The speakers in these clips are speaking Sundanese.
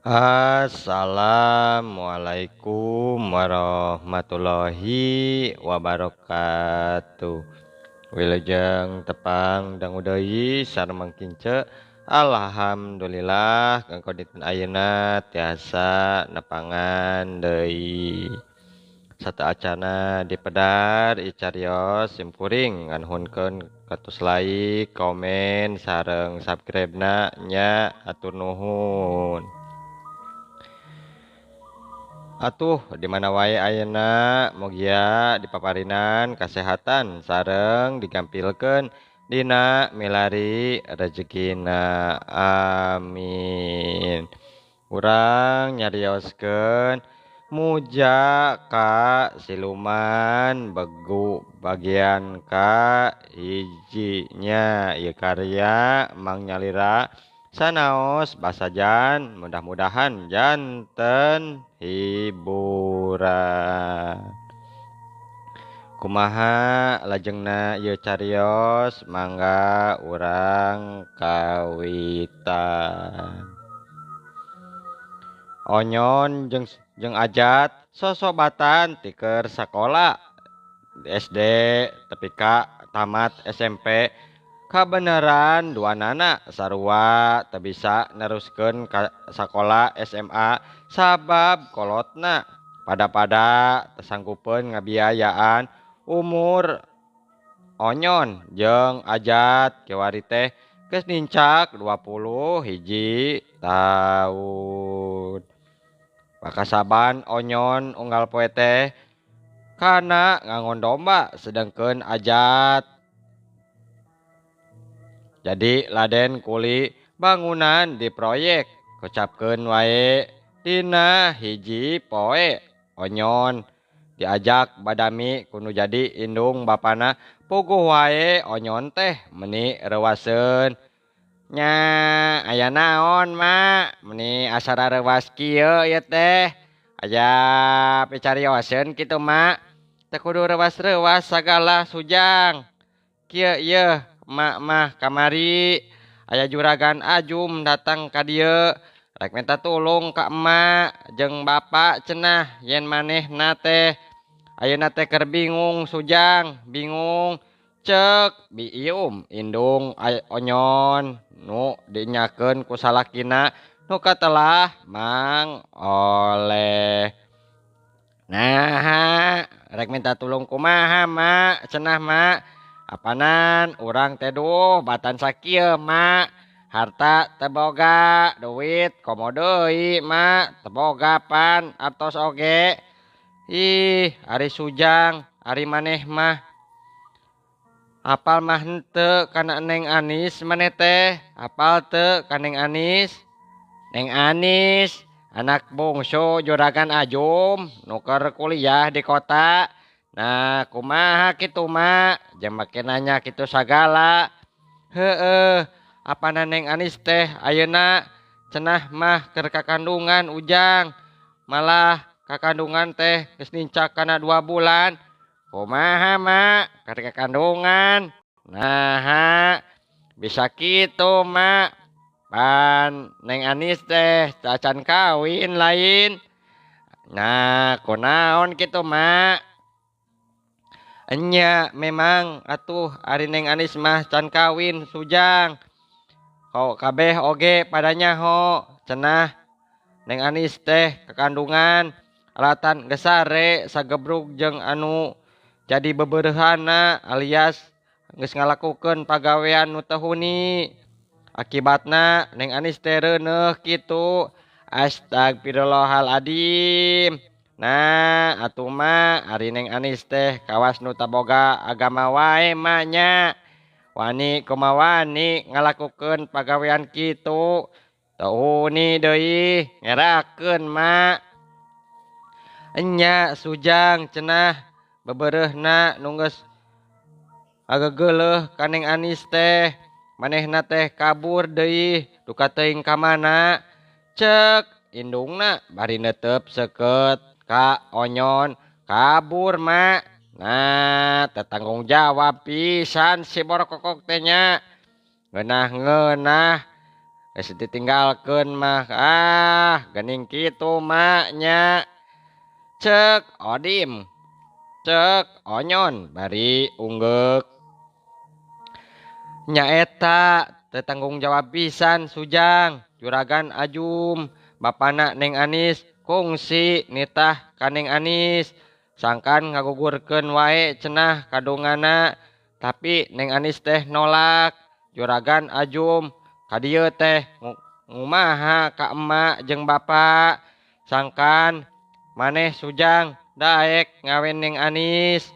Assalamualaikum warahmatullahi wabarakatuh. Wilujeng tepang dangu deui sareng kince. Alhamdulillah kanggo dinten ayeuna tiasa nepangan deui. Sateuacana dipedar icarios simkuring nganuhunkeun katus like, komen, sareng subscribe-na nya atur nuhun. Atuh di mana wae ayeuna mugia dipaparinan kasehatan sareng digampilkeun dina milari rejekina, amin. Urang nyarioskeun muja ka siluman begu bagian ka hijinya ieu karya Mang Nyalira sanaos basajan, mudah-mudahan janten hiburan. Kumaha lajengna ieu carios, mangga urang kawitan. Onyon jeung Ajat sosobatan ti keur sakola SD tepi ka tamat SMP. Kabeneran duanana sarua teu bisa neruskeun ka sakola SMA sabab kolotna pada-pada teu sanggupeun ngabiayaan. Umur Onyon jeung Ajat kiwari teh geus nincak 21 taun. Pakasaban Onyon unggal poe teh kana ngangon domba, sedengkeun Ajat jadi laden kuli bangunan di proyek. Kocapkeun wae dina hiji poe Onyon diajak badami kudu jadi indung bapana. Puguh wae Onyon teh meni reuwaseun. Nya aya naon mak meni asara reuwas kieu ieu teh, aya picarioseun kitu mak, teu kudu reuwas-reuwas sagala sujang kieu ieu. Mak mah kamari aya juragan Ajum datang ka dieu rek minta tulung ka emak jeung bapak cenah yen manehna teh ayeuna teh keur bingung sujang, bingung. Cek Biium indung Onyon nu dinyakeun ku salakina nu katelah Mang Oleh. Naha rek minta tulung kumaha mak cenah mak, apanan urang teh duh batan sakieu mak, harta teu boga, duit komo deui mak, teu boga pan artos oge. Ih ari sujang ari maneh mah apal mah henteu kana Neng Anis maneh teh, apal teu ka Neng Anis? Neng Anis anak bungsu juragan Ajum nu keur kuliah di kota. Nah kumaha kitu mak, jeung make nanya kitu sagala. Heueuh apana Neng Anis teh ayeuna cenah mah keur kakandungan ujang, malah kakandungan teh geus nincak kana 2 bulan. Kumaha mak keur kakandungan? Naha bisa kitu mak, pan Neng Anis teh cacan kawin lain. Nah kunaon kitu mak? Enya memang atuh ari Neng Anis mah can kawin sujang. Kau kabeh oge pada nyaho cenah Neng Anis teh kakandungan alatan geus sare sagebrug jeung anu jadi beberhana alias geus ngalakukeun pagawean nu teu huni. Akibatna Neng Anis teh reuneuh kitu. Astagfirullahaladzim. Nah atuh mah ari Neng Anis teh kawas nu taboga agama wae mah nya. Wani kumaha wani ngalakukeun pagawean kitu, teu huni deui ngerakeun mak. Enya sujang cenah bebereuhna nu geus agegeuleuh ka Neng Anis teh, manehna teh kabur deui duka teuing ka mana. Cek indungna bari neuteup seukeut ka Onyon, kabur mak. Nah teu tanggung jawab pisan si borokokok teh nya, ngeunah-ngeunah Geus ditinggalkeun mah geuning kitu mak nya. Cek Odim, cek Onyon bari unggeuk. Nyaeta teu tanggung jawab pisan Sujang, Juragan Ajum, bapana Neng Anis kungsi nitah ka Neng Anis. Sangkan ngagugurkeun wae cenah kadungana, tapi Neng Anis teh nolak. Juragan Ajum ka dieu teh ngumaha ka emak jeung bapa. Sangkan maneh Sujang daek ngawin Neng Anis.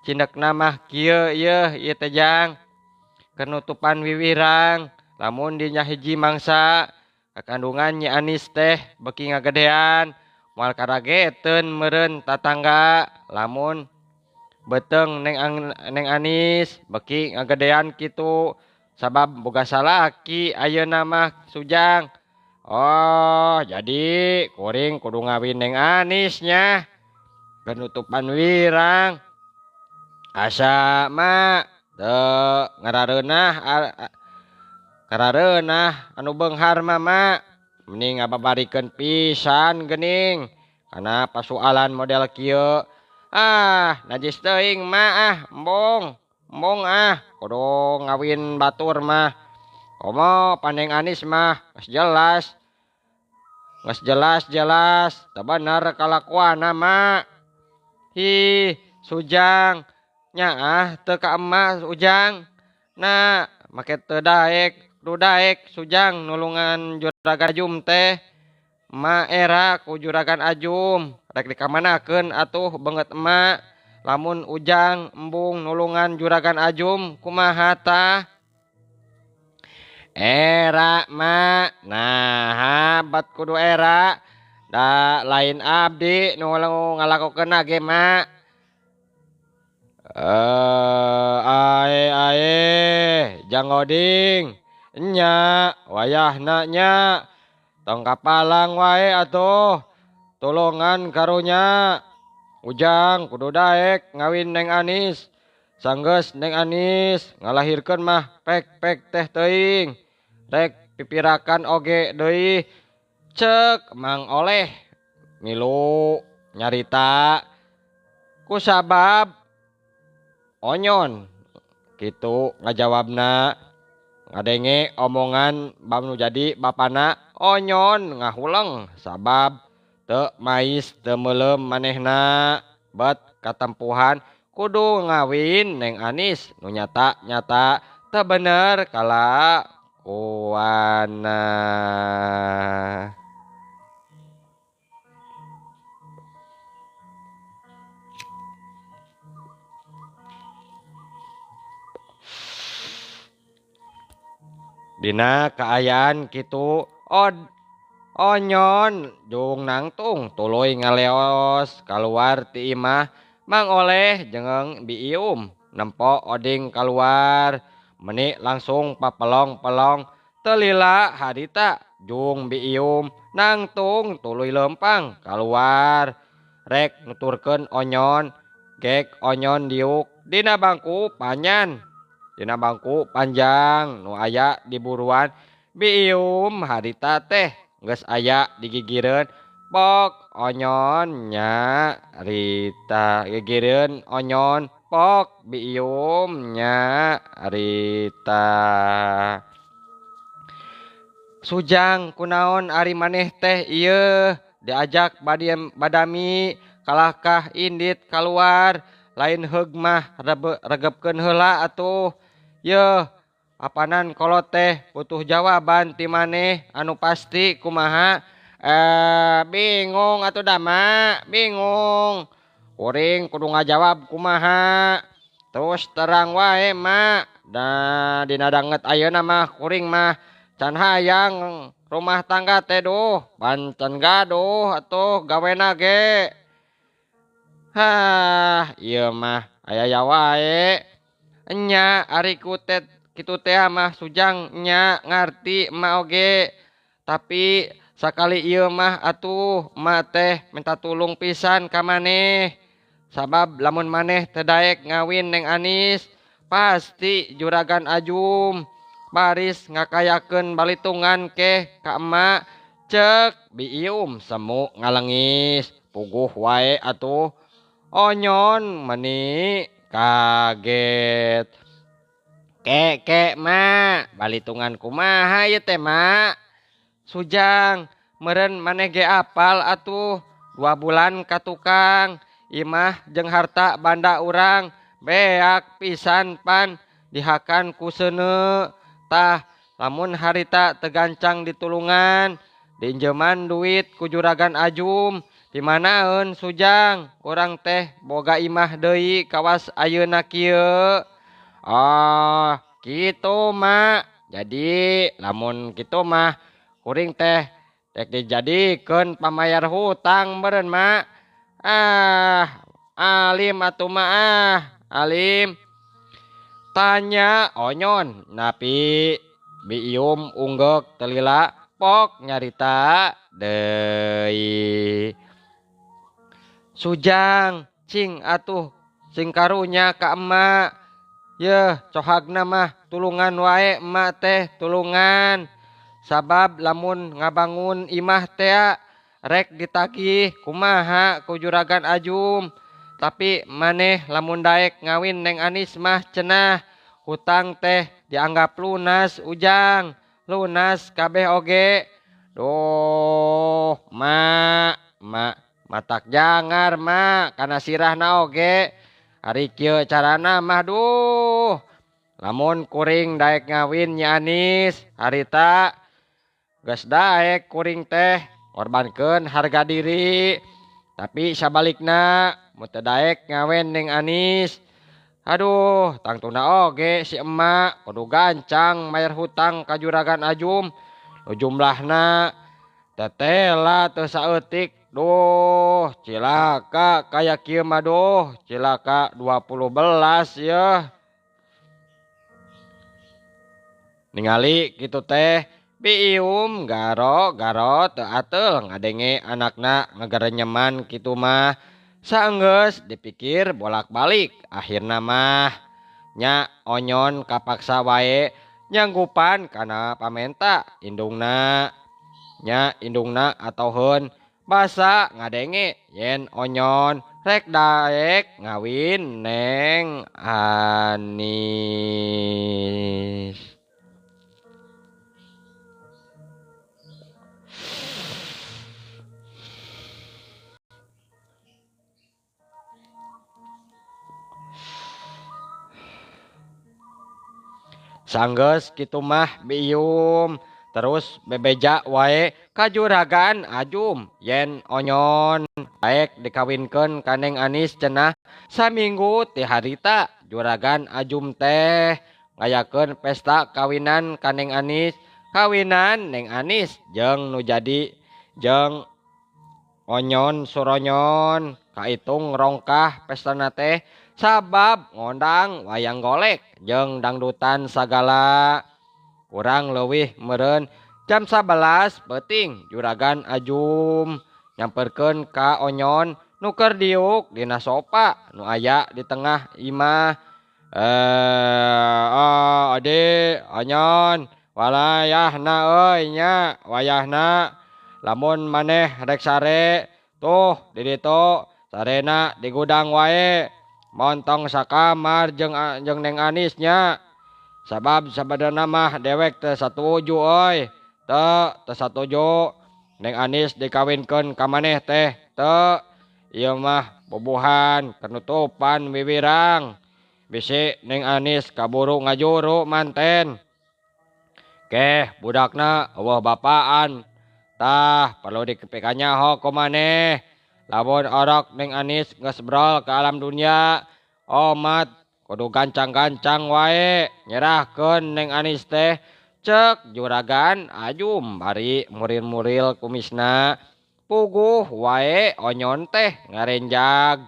Cindekna mah kieu yeuh ieu teh jang. Kenutupan wiwirang lamun dinya hiji mangsa kakandungan Nyi Anis teh beuki ngagedean. Moal karageteun meureun tatangga lamun beuteung Neng Anis beuki ngagedean kitu sabab boga salaki ayeuna mah Sujang. Oh, jadi kuring kudu ngawin Neng Anis nya. Penutupan wirang asa mah teu ngarareunah anu beunghar mah mak. Mending ngababarikeun pisan geuning kana pasualan model kieu. Najis teuing mah embung. Embung kudu ngawin batur mah. Komo Neng Anis mah geus jelas. Geus jelas-jelas teu bener kalakuanna mah. Hi, Sujang nyaah teu ka emak Ujang. Nah, make teu daek. Kudu daek Sujang nulungan Juragan Ajum teh. Emak era ku Juragan Ajum rek dikamanakeun atuh beungeut emak. Lamun Ujang embung nulungan Juragan Ajum kumaha tah? Era mak. Nah, bat kudu era. Da lain abdi nu ngalakokeun ge mak. Ae ae Jang Oding. Nya wayahna nya tong kapalang wae atuh tulungan karunya. Ujang kudu daek ngawin Neng Anis. Sanggeus Neng Anis ngalahirkeun mah pek-pek teh teuing. Rek pipirakan oge deui. Cek Mang Oleh milu nyarita ku sabab Onyon kitu ngajawabna. Ngadenge omongan banu jadi bapana Onyon ngahuleng sabab teu mais teu meuleum manehna bet katempuhan kudu ngawin Neng Anis nu nyata-nyata teu bener kalakuanna. Dina kaayaan kitu Onyon jung nangtung tuluy ngaleos kaluar ti imah. Mang Oleh jeung Biium nempo Oding kaluar meni langsung papelong-pelong telila harita jung Biium nangtung tuluy lempang kaluar rek nuturkeun Onyon. Gek Onyon diuk dina bangku panyan. Dina bangku panjang nu aya di buruan Biium harita teh geus aya digigireun pok Onyon nya rita gigireun Onyon pok Biium nya rita. Sujang kunaon ari maneh teh ieu diajak badami kalahkah indit kaluar lain heug mah regepkeun heula atuh. Yeuh apanan kolot teh butuh jawaban ti maneh anu pasti kumaha. Bingung atuh dama, bingung. Kuring kudu ngajawab kumaha. Terus terang wae mak. Da dina danget ayeuna mah kuring mah can hayang rumah tangga teh duh, pan can gaduh atuh gawena ge. Hah, ieu mah aya wae. Enya ari ku teh kitu teh mah Sujang nya ngarti emak oge. Tapi sakali ieu mah atuh emak teh minta tulung pisan ka maneh. Sabab lamun maneh teu daek ngawin Neng Anis pasti Juragan Ajum Baris ngakayakeun balitungan keh ka emak cek Biium semu ngalengis puguh wae atuh. Onyon meni kaget. Kek kek mak balitungan kumaha ieu teh mak? Sujang meureun maneh ge apal atuh 2 bulan ka tukang imah jeung harta banda urang beak pisan pan dihakan ku seuneu. Tah lamun harita tegancang ditulungan diinjeman duit ku juragan Ajum dimanaeun Sujang urang teh boga imah deui kawas ayeuna kieu. Oh kitu mak, jadi lamun kitu mah kuring teh rek dijadikeun pamayar hutang meureun mak. Ah alim atuh mak, ah alim. Tanya Onyon napi Biium unggeuk telila pok nyarita deui. Sujang cing atuh sing karunya ka emak. Yeuh cohagna mah tulungan wae emak teh tulungan. Sabab lamun ngabangun imah tea rek ditagih kumaha ku juragan Ajum. Tapi maneh lamun daek ngawin Neng Anis mah cenah hutang teh dianggap lunas Ujang, lunas kabeh oge. Duh mak, mak matak jangar mak kana sirahna oge. Ari kieu carana mah duh. Lamun kuring daek ngawin Nyi Anis harita geus daek kuring teh korbankeun harga diri. Tapi sabalikna mun teu daek ngawen Neng Anis, aduh tangtuna oge si emak kudu gancang mayar hutang ka juragan Ajum. Nu jumlahna tetela teu saeutik. Duh cilaka kaya kieu mah duh cilaka 20 belas yeuh. Ningali kitu teh Biium garo-garo teu ateul ngadenge anakna ngagerenyeman kitu mah. Saenggeus dipikir bolak-balik akhirna mah nya Onyon kapaksa wae nyanggupan kana pamenta indungna. Nya indungna atoheun basa ngadenge yen Onyon rek daek ngawin Neng Anis. Sanggeus kitu mah Biium terus bebeja wae ka juragan Ajum yen Onyon daek dikawinkeun ka Neng Anis cenah. Saminggu ti harita juragan Ajum teh ngayakeun pesta kawinan ka Neng Anis. Kawinan Neng Anis jeung nu jadi jeung Onyon Suronyon kaitung rongkah pestana teh sabab ngondang wayang golek jeung dangdutan sagala. Kurang leuwih meureun jam 11 peuting juragan Ajum nyamperkeun ka Onyon nu keur diuk dina sopa nu aya di tengah imah. Oh, ade Onyon walayahna euy nya wayahna lamun maneh rek sare tuh di ditu sarena di gudang wae montong sakamar jeung Neng Anis nya. Sabab sabadana mah dewek teu satuju euy, teu satuju Neng Anis dikawinkeun ka maneh teh teu. Ieu mah bubuhan kenutupan wiwirang bisi Neng Anis kaburu ngajuru manten. Keh budakna eueuh bapaan tah perlu dipikanya ho ku maneh. Lamun orok Neng Anis geus brol ke alam dunia omat kudu gancang-gancang wae nyerahkeun Neng Anis teh cek juragan Ajum bari muril-muril kumisna. Puguh wae Onyon teh ngarenjag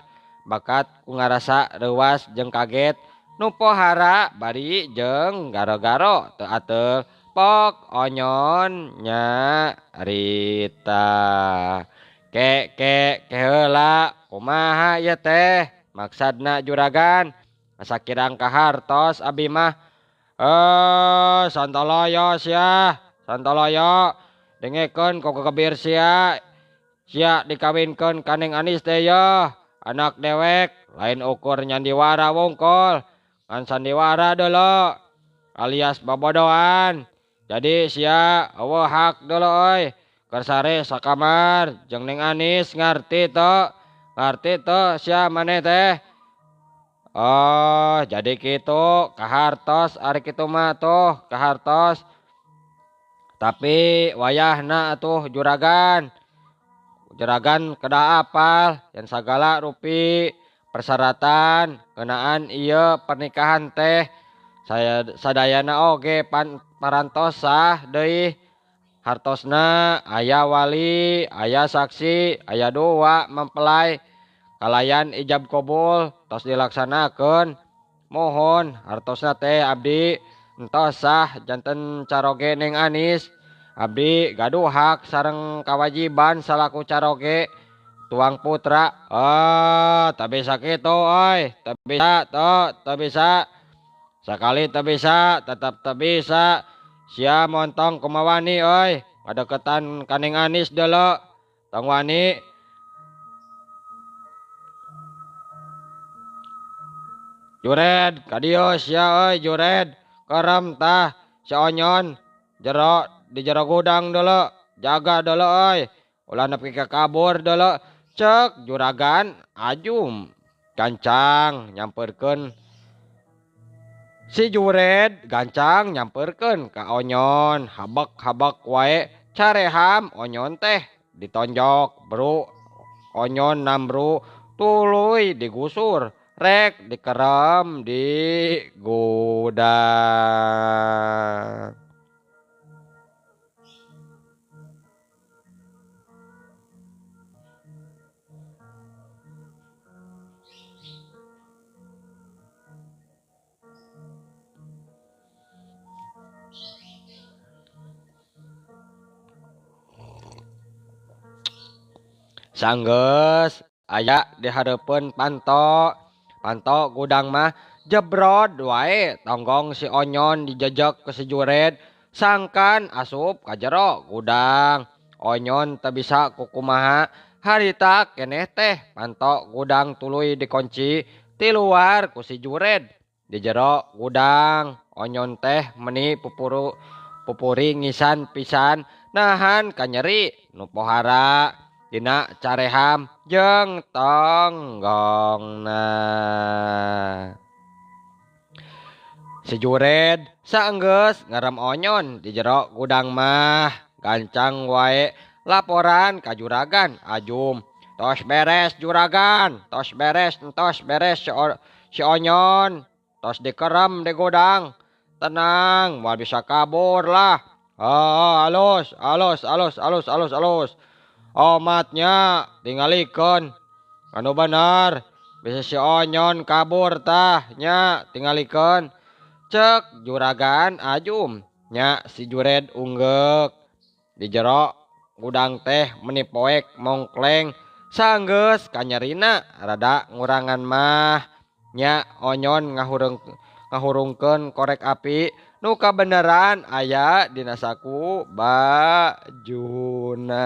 bakat ku ngarasa reuas jeung kaget nu pohara bari jeung garo-garo teu ateul pok Onyon nyarita. Ke ke keheula kumaha ieu teh maksadna juragan asa kirang kahartos abi mah. Eh santoloyo sia, santoloyo dengekeun ku gegebir sia. Sia dikawinkeun ka Neng Anis teh yeuh, anak dewek lain ukur nyandiwara wungkul, ngan sandiwara deuleu alias babodohan. Jadi sia eueuh hak deuleu euy keur sare sakamar jeung Neng Anis ngarti teu? Ngarti teu sia maneh teh? Oh jadi kitu kahartos ari kitu mah tuh kahartos. Tapi wayahna atuh juragan. Juragan kedah apal yen sagala rupi persyaratan ngeunaan ieu pernikahan teh saya sadayana oge pan parantos sah deui hartosna aya wali, aya saksi, aya dua mempelai kalayan ijab kabul tos dilaksanakeun. Mohon hartosna teh abdi entos sah janten caroge Neng Anis. Abdi gaduh hak sareng kawajiban salaku caroge tuang putra. Oh, teu bisa kitu euy, teu bisa teu, teu bisa. Sakali teu bisa, tetep teu bisa. Sia montong kumaha wani euy, ngadeukeutan ka Neng Anis deuleu. Tong wani. Jured ka dieu sia euy, jured. Kerem tah si Onyon jero di jero gudang deuleu, jaga deuleu euy, ulah nepi ka kabur deuleu. Cek juragan Ajum gancang nyamperkeun si Jured, gancang nyamperkeun ka Onyon, habek-habek wae careham Onyon teh ditonjok bru Onyon nambru tuluy digusur rek dikerem di gudang. Sanggeus aya di hareupeun panto, panto gudang mah jebrod wae tonggong si Onyon dijejek ku si Jured sangkan asup ka jero gudang. Onyon teu bisa kukumaha harita keneh teh panto gudang tuluy dikunci ti luar ku si Jured. Di jero gudang Onyon teh meni pupuri ngisan pisan nahan kanyeri nu pohara dina careham jeung tonggongna. Si Jured saenggeus ngerem Onyon di jero gudang mah gancang wae laporan ka juragan Ajum. Tos beres juragan, tos beres, tos beres si Onyon, tos dikerem di gudang. Tenang, moal bisa kabur lah. Oh, alus, alus, alus, alus, alus, alus. Omatnya tingalikeun anu bener bisa si Onyon kabur tah nya tingalikeun. Cek juragan Ajum nya si Jured unggeuk di jero gudang teh meni poek mongkleng sanggeus kanyerina rada ngurangan mah nya Onyon ngahurungkeun korek api nu kabeneran aya dina saku bajuna.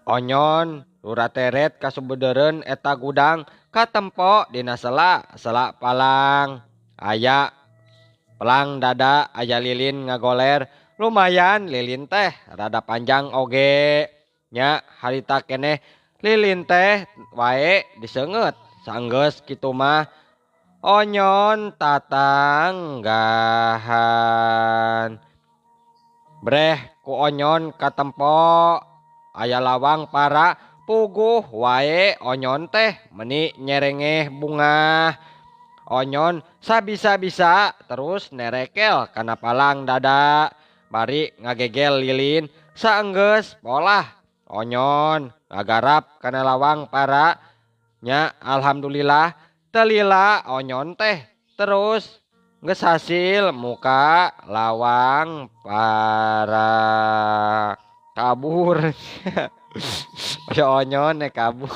Onyon lurateret kasubeudereun eta gudang katempo dina sela sela palang. Aya pelang dada aya lilin ngagoler, lumayan lilin teh rada panjang oge nya harita keneh lilin teh wae diseungeut sanggeus kitu mah Onyon tatanggahan. Breh ku Onyon katempo aya lawang para puguh wae Onyon teh meni nyerengeh bungah. Onyon sabisa-bisa terus nerekel kana palang dada bari ngagegel lilin saenggeus polah. Onyon ngagarap kana lawang para nya alhamdulillah telila Onyon teh terus geus hasil muka lawang para kabur. Si Onyon nek kabur.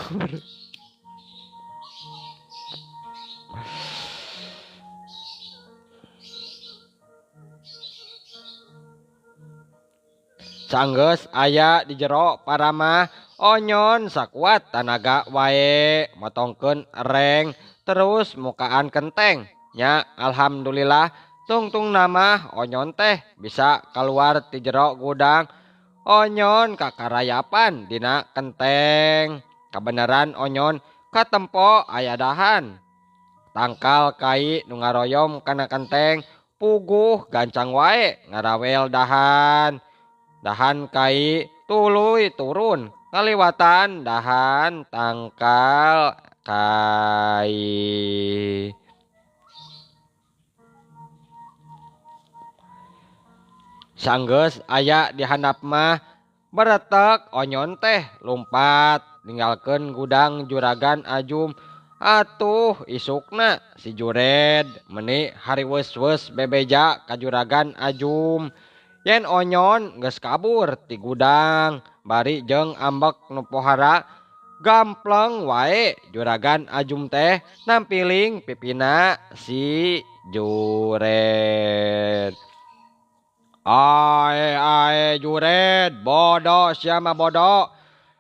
Sanggeus aya di jero paramah Onyon sakuat tanaga wae motongkeun reng terus mukaan kenteng. Nya alhamdulillah tungtung nama Onyon teh bisa keluar ti jero gudang. Onyon kakarayapan dina kenteng. Kabeneran Onyon katempo aya dahan. Tangkal kai nu ngaroyom kana kenteng puguh gancang wae ngarawel dahan. Dahan kai tuluy turun ngaliwatan dahan tangkal kai. Sanggeus aya di handap mah beretek Onyon teh lumpat ninggalkeun gudang juragan Ajum. Atuh isukna si Jured meni hariweus-weus bebeja ka juragan Ajum. Yen Onyon geus kabur ti gudang bari jeung ambek nu pohara gampleng wae juragan Ajum teh nampiling pipina si Jured. Ae ae Jured, bodoh sia mah bodoh.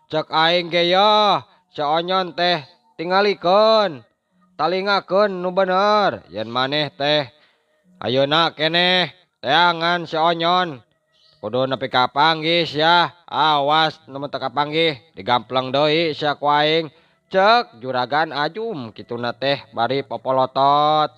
Cek aing ge yeuh, si Onyon teh tingalikeun, talingakeun nu bener. Yen maneh teh ayeuna keneh teangan si Onyon. Kudu nepi ka panggih sia, awas nu teu kapanggih digampleng deui sia ku aing. Cek juragan Ajum kituna teh bari popolotot.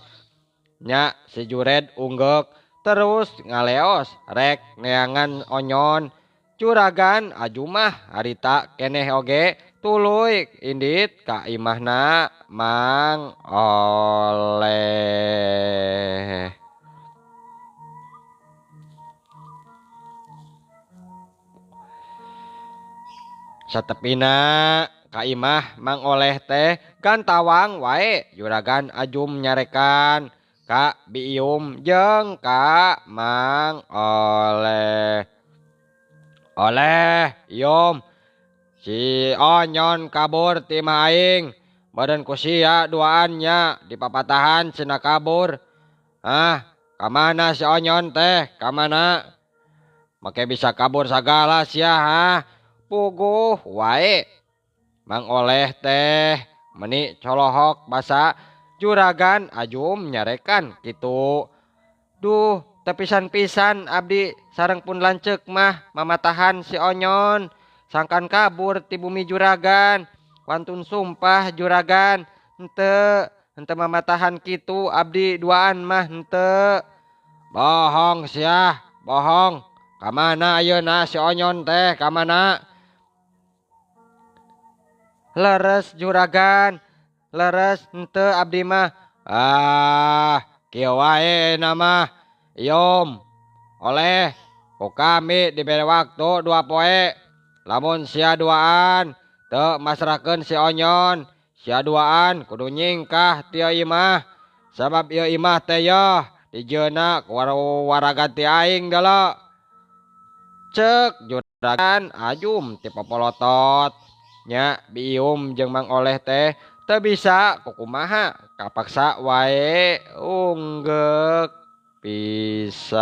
Nya si Jured unggeuk terus ngaleos rek neangan Onyon. Juragan Ajum mah harita keneh oge tuluy indit ka imahna Mang Oleh. Satepina ka imah Mang Oleh teh gantawang wae juragan Ajum nyarekan ka Bium jeung ka Mang Oleh. Oleh Yum, si Onyon kabur ti imah aing. Badan ku sia duaannya dipapatahan cenah kabur. Ah, kamana si Onyon teh? Kamana? Make bisa kabur sagala sia ha? Puguh wae. Mang Oleh teh meni colohok basa juragan Ajum nyarekan kitu. Duh, tepisan-pisan abdi sareng pun lanceuk mah mamatahan si Onyon. Sangkan kabur ti bumi juragan. Wantun sumpah juragan, henteu henteu mamatahan kitu abdi duaan mah henteu. Bohong sia, bohong. Kamana ayeuna si Onyon teh, kamana? Leres juragan, leres henteu abdi mah. Ah, kieu wae nama. Yom, oleh ku kami diberi waktu 2 poe. Lamun sia duaan teu masrahkeun si Onyon, sia duaan kudu nyingkah ti ieu imah. Sabab ieu imah teh yeuh dijeuna ku waraga ti aing deuleu. Cek juragan Ajum ti popolotot. Nya Bium jeung Mang Oleh teh teu bisa kukumaha, kapaksa wae unggeuk pisan.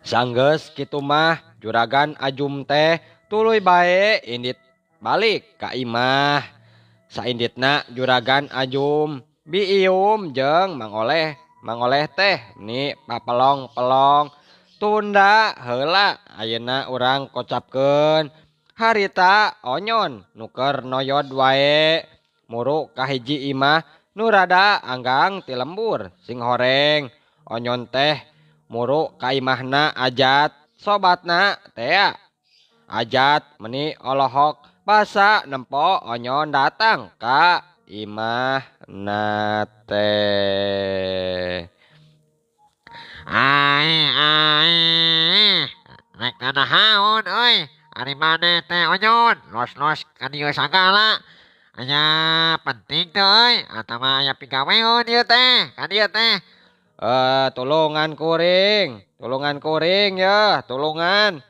Sanggeus kitu mah juragan Ajum teh tuluy bae indit balik ka imah. Sainditna juragan Ajum Bium jeung Mang Oleh, Mang Oleh teh ni papelong-pelong tunda heula ayeuna urang kocapkeun harita Onyon nuker noyod wae muru ka hiji imah nu rada anggang ti lembur sing horeng. Onyon teh muru ka imahna Ajat sobatna tea. Ajat meni olohok basa nempo Onyon datang ka imahna teh. Ae ae, rek nanahaon euy, ari maneh teh Onyon, los-los ka dieu sagala. Aya penting teh euy atawa aya pigaweun ieu teh ka dieu teh. Tulungan kuring, tulungan kuring yeuh, tulungan.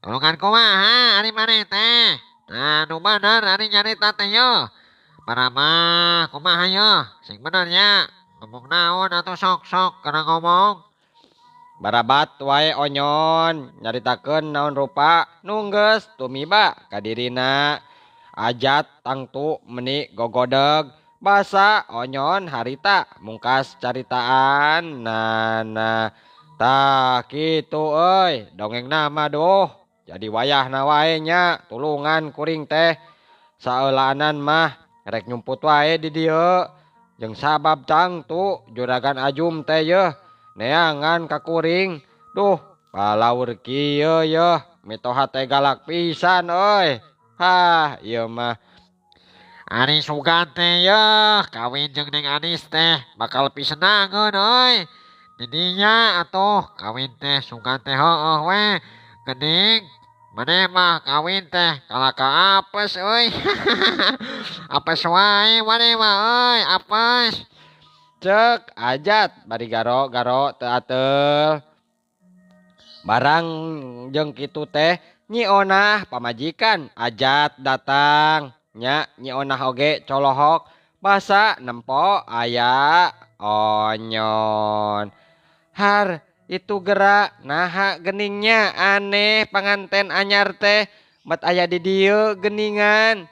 Tulungan kumaha ari maneh teh? Nah nu bener ari nyarita teh yeuh. Parama kumaha yeuh sing bener nya. Ngomong naon atuh sok-sok kana ngomong. Barabat wae Onyon nyaritakeun naon rupa nu geus tumiba ka dirina. Ajat tangtu meni gogodeg basa Onyon harita mungkas caritaan nana. Tah kitu euy dongengna mah duh jadi wayahna wae nya tulungan kuring teh. Saeulaanan mah rek nyumput wae di dieu jeung sabab tangtu juragan Ajum teh yeuh neangan ka kuring. Duh palaur kieu yeuh mitoha teh galak pisan euy. Hah ieu mah Ari sugan teh yeuh kawin jeung Neng Anis teh bakal pisenangeun euy. Didinya atuh kawin teh sugan teh heueuh we. Geuning maneh mah kawin teh kalaka apes euy. Apes wae maneh mah euy apes. Cek Ajat bari garo-garo teu ateul. Barang jeung kitu teh Nyi Onah pamajikan Ajat datang. Nya Nyi Onah oge colohok basa nempo aya Onyon. Har itu gerak naha geningnya aneh panganten anyar teh bet aya di dieu geningan.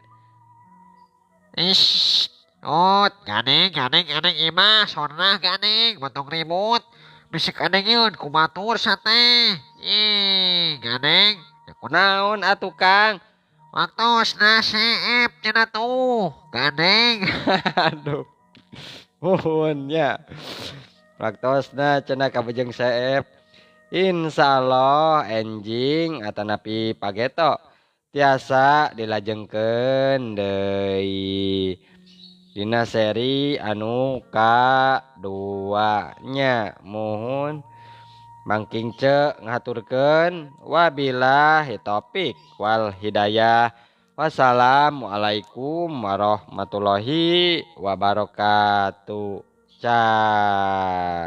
Ish, ot ganeng ganeng ganeng imah sornah ganeng montong ribut bisik adengeun kumatur sate. Ih ganeng kunaon atuh Kang? Waktosna seep cenah tuh gandeng. Aduh muhun nya. Waktosna cenah kabujeng seep. Insyaallah enjing atanapi pageto tiasa dilajengkeun deui dina seri anu kadua nya. Muhun Mangking ce ngaturkeun wabillahi taufik wal hidayah. Wassalamualaikum warahmatullahi wabarakatuh. Cah.